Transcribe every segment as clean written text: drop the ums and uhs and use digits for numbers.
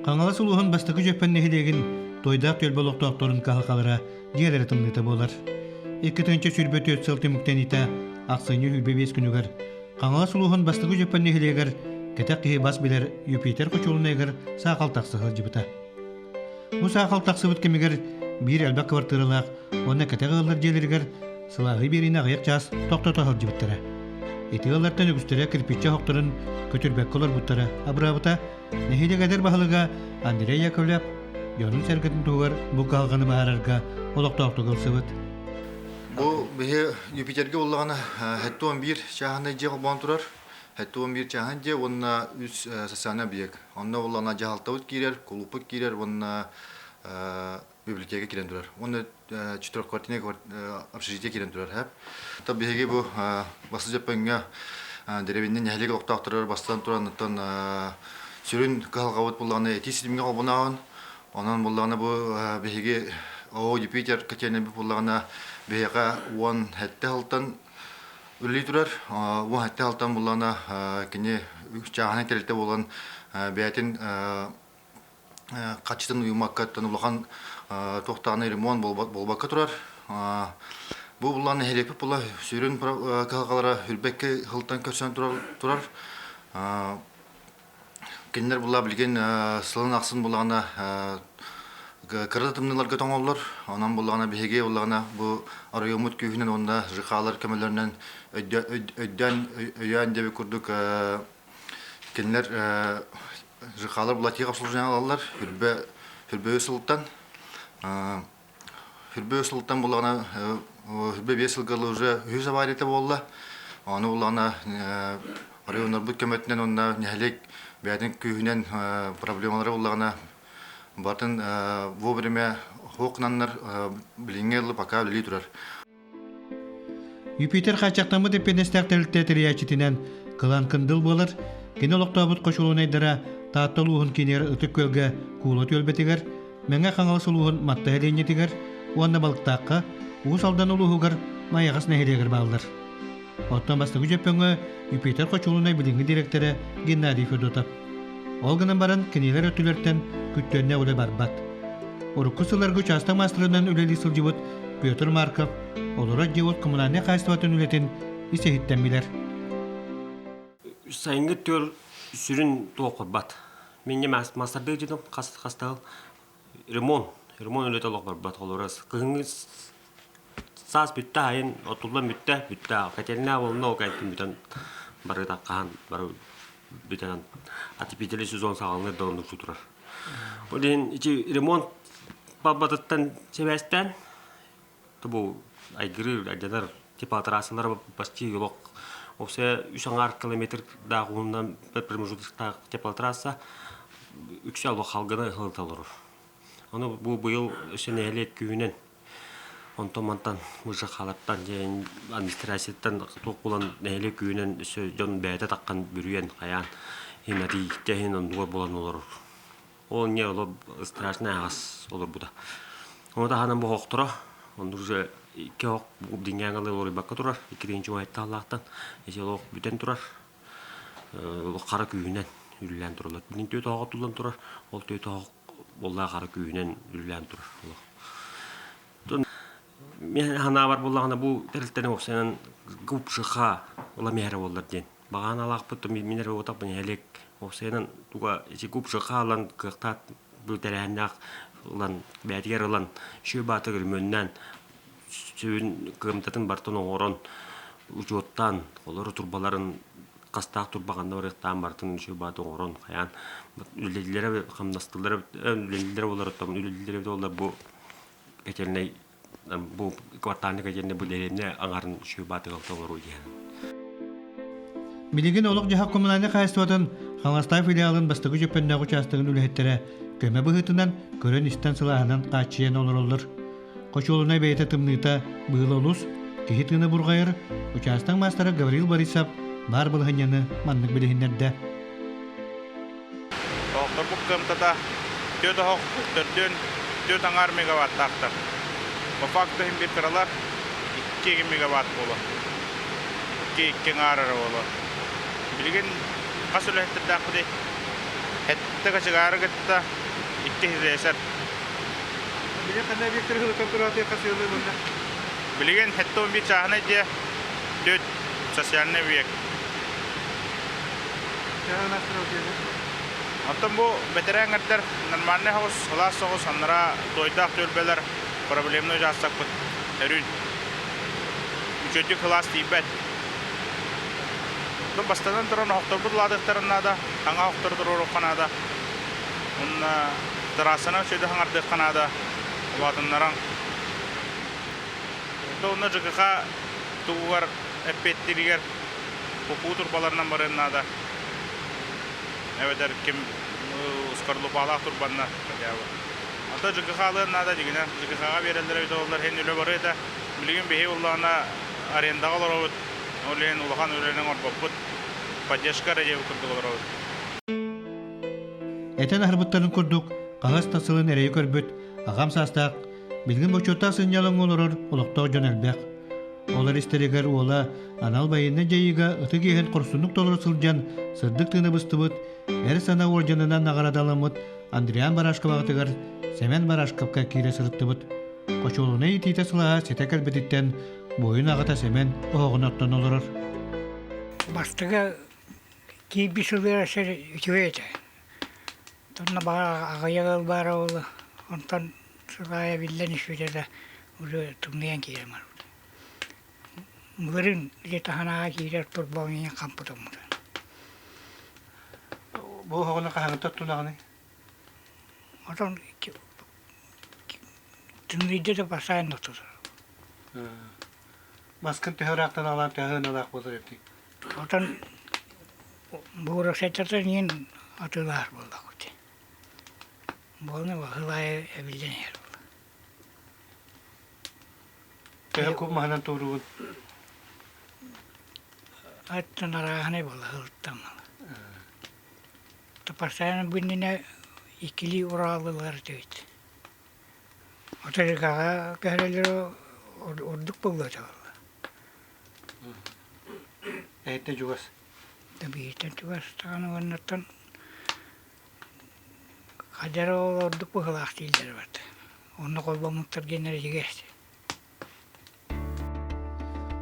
Хаҥалас улууһун бастакы Дьөппөн нэһилиэгин Туойдаах түөлбэ олохтоохторун кыһалҕалара дьиэлэрэ тымныыта буолар. 2024 сыл түмүктэниитэ ахсынньы 25 күнүгэр Хаҥалас улууһун бастакы Дьөппөн нэһилиэгэр кэтэх киһи бас билэр Юпитер хочуолунайыгар саахал тахса сылдьыбыта. Бу саахал тахсыбыт кэмигэр биир элбэх кыбартыыралаах уонна кэтэх ыаллар дьиэлэригэр сылааһы биэриини аҕыйах чаас тохтото сылдьыбыттара. Ити ыаллартан үгүстэрэ кирпииччэ оһохторун көтүрбэккэ олорбуттара абыраабыта. Нэһилиэк эдэр баһылыга Андрей Яковлев дьонун-сэргэтин туһугар бу кыһалҕаны быһаарарга олохтоохтук ылсыбыт. Бу биһи Юпитергэ буоллаҕына 71 чааһынай дьиэ холбоон турар. 71 чааһын дьиэ уонна үс социальный объект. Онно буоллаҕына дьаһалтабыт киирэр, кулууппут киирэр уонна библиотека киирэн турар. Уонна четырехквартирный общежитие киирэн турар. Хэп. То биһиги бу Басты Дьөппөҥҥө дэриэбинэ нэһилиэк олохтоохторугар бастатан туран оттон сүрүн кыһалҕабыт буоллаҕына итии ситимҥэ холбоноон. Онон буоллаҕына бу биһиги ООО Юпитер котельнайбыт буоллаҕына биһиэхэ 17 сылтан үлэлии турар. 17 сылтан буоллаҕына кини чааһынай тэрилтэ буолан бэйэтин хаччытын уйуммаккаттан улахан туохтааҕына ремонт буолбакка турар. Бу буллаан нэһилиэкпит була сүрүн кыһалҕалара үрбэккэ сылтан көрсөн турар. Кинилэр була билигин сылын ахсын булаҕына кыра да тымныыларга тоҥоллор. Онон буллаҕына биһиги буллаҕына бу оройуоммут күүһүнэн уонна ЖК-лар көмөлөрүнэн өйдөөн өйөөн диэбит курдук кинилэр ЖК-лар булатига обслуживание алаллар хүрбэ хүрбэ сылтан хүрбэ сылтан буллаҕына хүрбэ биэс сылга уже үһүс аварията буолла. Ону буллаҕына оройуоннарбыт көмөтүнэн уонна нэһилиэк бэйэтин күүһүнэн проблемалары буллаҕына батын вовремя хуокнаннар билиҥҥи ылы пока үлэлии турар. Юпитер хааччахтаммыт эппиэтинэстээх тэрилтэ тэрийээччитинэн Кылаан Кындыл буолар. Кини олохтообут хочулуонайдара Таатта улууһун киинигэр Ытык Күөлгэ Куула түөлбэтигэр, Мэҥэ Хаҥалас улууһун Матта сэлиэнньэтигэр уонна Балыктаахха Уус Алдан улууһугар Майаҕас нэһилиэгэр бааллар. Оттон бастакы Дьөппөҥҥө Юпитер хочулуонай билиҥҥи дириэктэрэ Геннадий Федотов. Ол гынан баран кинилэр өттүлэртэн күттүөннээх үлэ барбат. Урукку сылларга учаастак маастарынан үлэлии сылдьыбыт Петр Марков олорор дьиэ-уот коммунальнай хаһаайыстыбатын үлэтин ис-иһиттэн билэр. Сайыҥҥы түөр сүрүн туох барбат. Минньэ маастардыы дьонум хас хастаыл ремонт, ремонт үлэтэ олох барбат. Олорор кыһыҥҥы саас бүттэ айын отуллан бүттэ, бүттэ. Котельная волна ол кэнниттэн бүтэн барыта хаһан бары бүтэн отопительный сезон саҕаланар да оннук турар. Ол иһин ити ремонт барбатыттан сибээстээн бу айгырыыр алдьанар теплотрассалар почти олох уопсайа үс аҥаар километрдаах уһуннан промежутоктаах теплотрасса үксэ олох халгына ыһылыта олорор. Ону бу быйыл өссө нэһилиэк күүһүнэн онтон мантан мыжахалартан дьэ администрацияттан туох булан нэһилиэк күүһүнэн өссө дьон бэйэтэ таххан бүрүйэн хайаан иһин иһин оннугар булан олорор. Ол не олор страшный аҕас олорбута. Ону таһынан бу оһохторо, онно уже икки оһох диҥҥээҥ ылы олоруйбакка турар, икки тыһыынча уһайыттааллаахтан, ити олох бүтэн турар. Хара күүһүнэн үлэлээн тураллар. Билин түөрт оһоҕо туллан турар, ол түөрт оһох буоллаа хара күүһүнэн үлэлээн турар олох. Мен санаабар буоллаҕына бу тэрилтэни уопсайынан ГУПШХ ыла миэрэ буоллар диэн. Баҕаан алаахпыт мин эрэ уотаппын нэһилиэк уопсайынан туга ити ГУПШХ ылан кыахтаах бу тэрээһиннээх ылан бэйэтигэр ылан шүө баатыгар мөннөөн сүрүн кыамтатын барытын оҥорон учуоттаан олору турбаларын хастаах турбаҕанна барыахтаан барытын үчүгэй бааты оҥорон хайаан үлэлииллэрэ хамнастыыллара үлэлииллэрэ буолар оттон үлэлииллэрэ буоллар бу котельнай бу квартальный котельнай бу дэриэбинэ аҥарын үчүгэй бааты оҥоруу диэн. Билигин олох-дьаһах коммунальнай хаһаайыстыбатын Хаҥаластаах филиалын бастакы Дьөппөннөөх учаастагын үлэһиттэрэ көмө быһыытынан көрөн-истэн сылааһынан хааччыйан олороллор. Хочуолунай бэйэтэ тымныыта быыл олус, киһи тыына бурҕайар, учаастак маастара Гаврил Борисов баар балаһынньаны маннык билиһиннэрдэ. Оһохторбут кыамтата түөрт оһох төрдүөн түөрт аҥаар мегаваттаахтар. По факту иһин биир кыралар 2 мегаватт буолуо. 2 2 аҥаар эрэ буолуо. Билигин хас үлэһиттэрдээхпитий? Хэттэ кочегары кытта икки слесарь. Билигин ханна объектары хылытан тураатыахха сыалы мында? Билигин 71 чааһынай дьиэ, 4 социальный объект. Оттон бу бэтэрээн нормальный соҕус, сылаас соҕус, аннараа туойдаах түөлбэлэр проблемный учаастакпыт өрүүн. Үчүгэйдик сылаас тиийбэт. Оттон бастатан туран оһохторбут улаатыахтарын наада, хаҥа оһохтору туруоруохха наада. Уонна трассанан үчүгэйдик хаҥардыахха наада, улаатыннаран. Онно ЖКХ тугугар эппиэттииригэр купуу турбаларынан барыан наада. Эбэтэр ким скорлупалаах турбанна хотя бы. Ата ЖКХ алыан наада дьигинэ. ЖКХ-ҕа биэрэллэр эбит оллар иһин үлэ барыа этэ. Билигин биһи уллаана арендаҕа олоробут. Ол иһин улахан үлэни оҥорбоппут. Поддержка эрэ диэбит курдук олоробут. Этэн аһарбыттарын курдук, хаһыс да сылын эрэйи көрбүт аҕам саастаах, билигин бочуоттаах сынньалаҥҥа олорор олохтоох дьон элбэх. Олор истэригэр уола анал байыаннай дьайыыга ытык иэһин хорсуннук толоро сылдьан сырдык тыына быстыбыт, эр санаа уордьанынан наҕараадаламмыт Андриан Барашков аҕатыгар Сэмэн Барашковка киирэ сырыттыбыт. Хочуолунай итиитэ сылааһа ситэ кэлбититтэн буойун аҕата Сэмэн оһоҕун оттон олорор. Бастакы киирбит сылыгар сир үчүгэй этэ. Онно баҕар аҕыйах ыал баара буолуо. Онтон сылаайа биллэн испитэ да уже тымныйан киирэн барбыта. Былырыын ити таһынааҕы киирэр турбаҕын иһин хампытыммыта. Бу оһоҕуна хаһааҥҥыта оттунаҕыный? Отон тымныйда да басаайын оттотор. Маскын төһө ыраахтан аҕалаан төһө ыналаах буолар эбитий? Отон буурасайтартан иһин атыылаһар буоллахпыт. Буолна баһылайа эбиллэн иһэр буолла. Төһө куб маһынан тууруугун? Аттан арааһынай буолла сылыттан Постоянно биннинэ иккилии урааллылар этибит. Отарикаҕа көһөрөллөрө ордук буолуо этэ буолла. Эһиттэн чугас. Бииртэн чугас даҕаны уоннаттан хадьара ол ордук быһыылаах дииллэр эбит. Онно холбоммуттар диэннэр итигэс.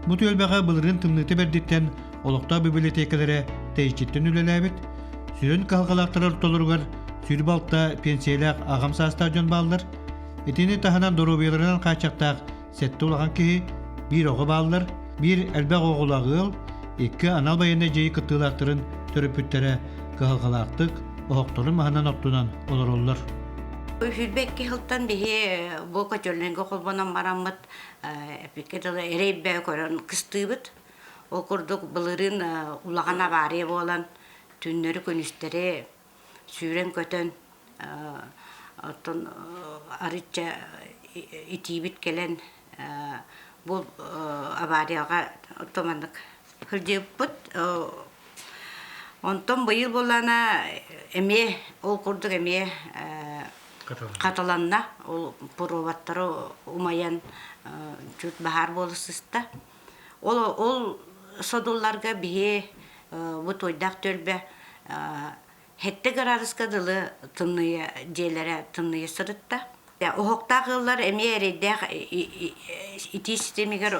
Бу түөлбэҕэ былырыын тымныыта бэрдиттэн олохтоох бибилэтиэкэлэрэ тэйиччиттэн үлэлээбит, сүрүн кыһалҕалаахтар ортолоругар сүр балта пенсиялээх аҕам саастаах дьон бааллар. Итини таһынан доруобуйаларынан хааччахтаах сэттэ улахан киһи, биир оҕо бааллар, биир элбэх оҕолоох ыал, икки анал байыаннай дьайыы кыттыылаахтарын төрөппүттэрэ кыһалҕалаахтык оһохторун маһынан оттунан олороллор. 22 сылтан биһи бу котельнайга холбонон бараммыт эпикке дылы эрэй көрөн кыстыыбыт. Ол курдук былырыын улахан авария буолан түүннэри-күнүстэри сүүрэн-көтөн оттон арычча итиибит кэлэн бу аварияҕа оттон маннык сылдьыбыппыт. Онтон быйыл буоллаҕына эмиэ ол курдук эмиэ хатыланна. Ол проводтары умайан чуть баһаар буола сыста. Ол ол содулларга биһи бу туойдаах түөлбэ сэттэ градуска дылы тымныйа дьиэлэрэ тымныйа сырытта. Оһохтоох ыаллар эмиэ эрэйдээх итии ситимигэр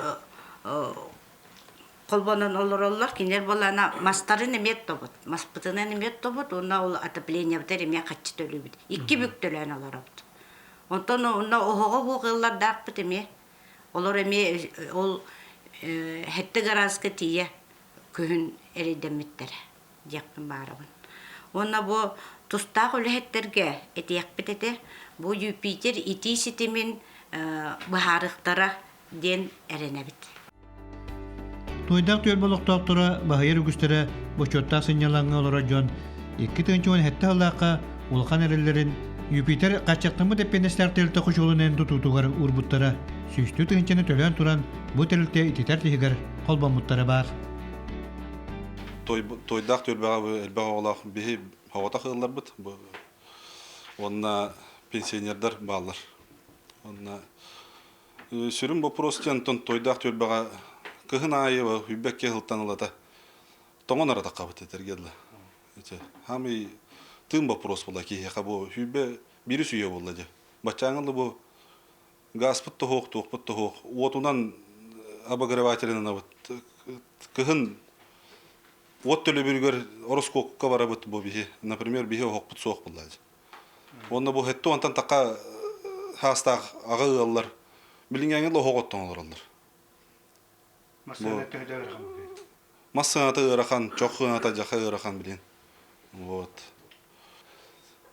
холбонон олороллор. Кинилэр буоллаҕына мастарын эмиэ оттобут, маспытынан эмиэ оттобут уонна ол отоплениебытыгар эмиэ хаччы төлүүбүт. Икки бүк төлөөн олоробут. Онтон онно оһоҕо суох ыаллардаахпыт эмиэ. Олор эмиэ ол сэттэ гарааска тиийэ күһүн эрэйдэммиттэрэ диэхпин баарабын. Уонна бу тустаах үлэһиттэргэ этиэхпит этэ, бу Юпитер итии ситимин быһаарыахтара диэн эрэнэбит. Туойдаах түөлбэ олохтоохторо баһыйар үгүстэрэ бочуоттаах сынньалаҥҥа олорор дьон 2017 сыллаахха улахан эрэллэрин Юпитер хааччахтаммыт эппиэтинэстээх тэрилтэ хочуолунайын тутуутугар уурбуттара сүүстүү тыһыынчаны төлөөн туран бу тэрилтэ ититэр тиһигэр холбоммуттара баар. Туойдаах түөлбэҕэ элбэх оҕолоох биһи оҕотох ыалларбыт уонна пенсионердар бааллар. Уонна Сүрүн боппуруос диэн онтон туойдаах түөлбэҕэ кыһын аайы үйбэккэ сылтан ылата тоҥон аратаххабыт этэргэ дылы. Ити хаамый тыын боппуруос буолла киһиэхэ бу сүүрбэ биирис үйэ буолла дьэ. Баччааҥҥы бу газпыт тоһуох, туохпут тоһуох, уотунан обогревателинэн абыт. Кыһын уот төлөбүрүгэр ороскуокка барабыт бу биһи. Например, биһи оһохпут суох буолла дьэ. Уонна бу хэттэ онтон така хаастаах аҕа ыаллар билиҥҥээҥи оһох оттон олороллор. Массыына төһө да ыарахан буолуой? Массыыната ыарахан, чох ыаната дьаха ыарахан билин. Вот.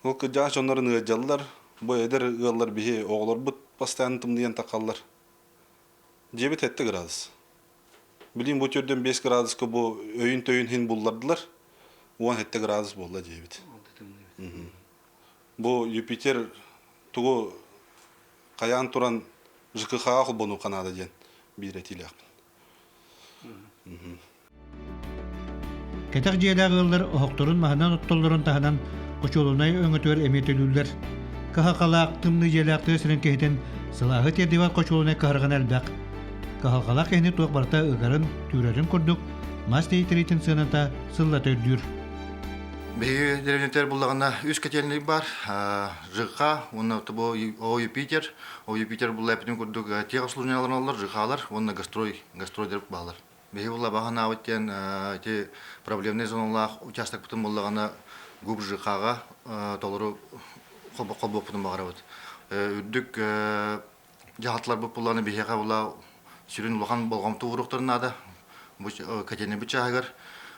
Ол кырдьаҕас дьоннорун ыалдьаллар. Бу эдэр ыаллар биһи оҕолорбут постоянно тымныйан тахаллар. Дьиэбит 7 градус. Билин бу төрдөн 5 градуска бу өйүн-төйүн хин буллардылар. 17 градус буолла дьиэбит. Бу Юпитер тугу хайаан туран ЖКХ-ҕа холбонуохха наада диэн биир этиилээхпин. Кэтэх дьиэлээх ыаллар оһохторун маһынан оттоллорун таһынан хочуолунай өҥөтүгэр эмиэ төлүүллэр. Кыһалҕалаах тымныы дьиэлээх тыа сирин киһитин сылааһы тиэрдибэт хочуолунай кыһарҕана элбэх. Кыһалҕалаах киһини туох барыта ыгарын, түүрэрин курдук мас тиэйтириитин сыаната сыллата үрдүүр. Биһиги дэриэбинэтигэр буллаҕына үс котельный бар, ЖК уонна бу О Юпитер, О Юпитер булла эпитин курдук техобслуживание ЖК-лар уонна гастрой, гастройдар баалар. Биһи булла баһанаабыт диэн ити проблемный зоналаах участокпытын буллаҕына ГУП ЖК-ҕа толору холбуохпутун баҕарабыт. Үрдүк дьаһалталарбыт буллаҕына биһиэхэ була сүрүн улахан болҕомто ууруохтарын наада. Бу котельнайбыт чааһыгар.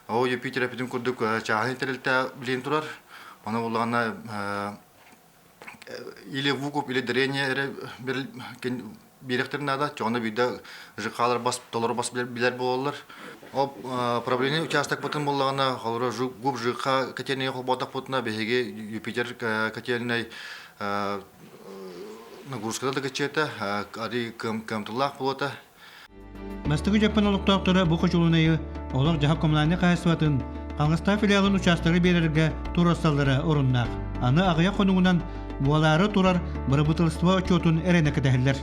О Юпитер эпитин курдук чааһынай тэрилтэ билин турар. Ону буллаҕына или выкуп, или дарение эрэ биэриэхтэрин наада. Чоҕуна биирдэ ЖК-лар бас толору бас билэр буолаллар. Ол правление участокпытын буллаҕына, холобура ГУП ЖК котельнайга холбоотохпутуна биһиги Юпитер котельнай нагрузката да кыччыата, арый кыамталаах буолуота. Бастакы дьоппон олохтоохторо бу хочулунайы олох-дьаһах коммунальнай хаһаайыстыбатын Хаҥастаах филиалын учаастагы биэрэргэ туруорсаллара оруннаах. Аны аҕыйах хонугунан буолаары турар бырабыыталыстыба отчуотун эрэнэ кэтэһэллэр.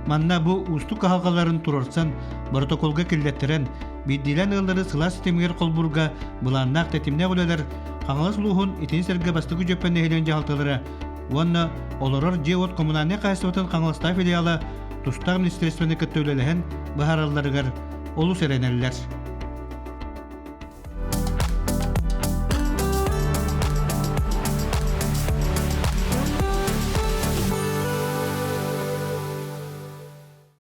Манна бу уустук кыһалҕаларын туруорсан, боротокуолга киллэттэрэн, биирдиилээн ыаллары сылаас ситимигэр холбуурга былааннаах тэтимнээх үлэлэр Хаҥалас улууһун итини сэргэ бастакы Дьөппөн нэһилиэгин дьаһалталара уонна олорор дьиэ-уот коммунальнай хаһаайыстыбатын Хаҥаластаах филиала тустаах министерствоны кытта үлэлэһэн быһааралларыгар олус эрэнэллэр.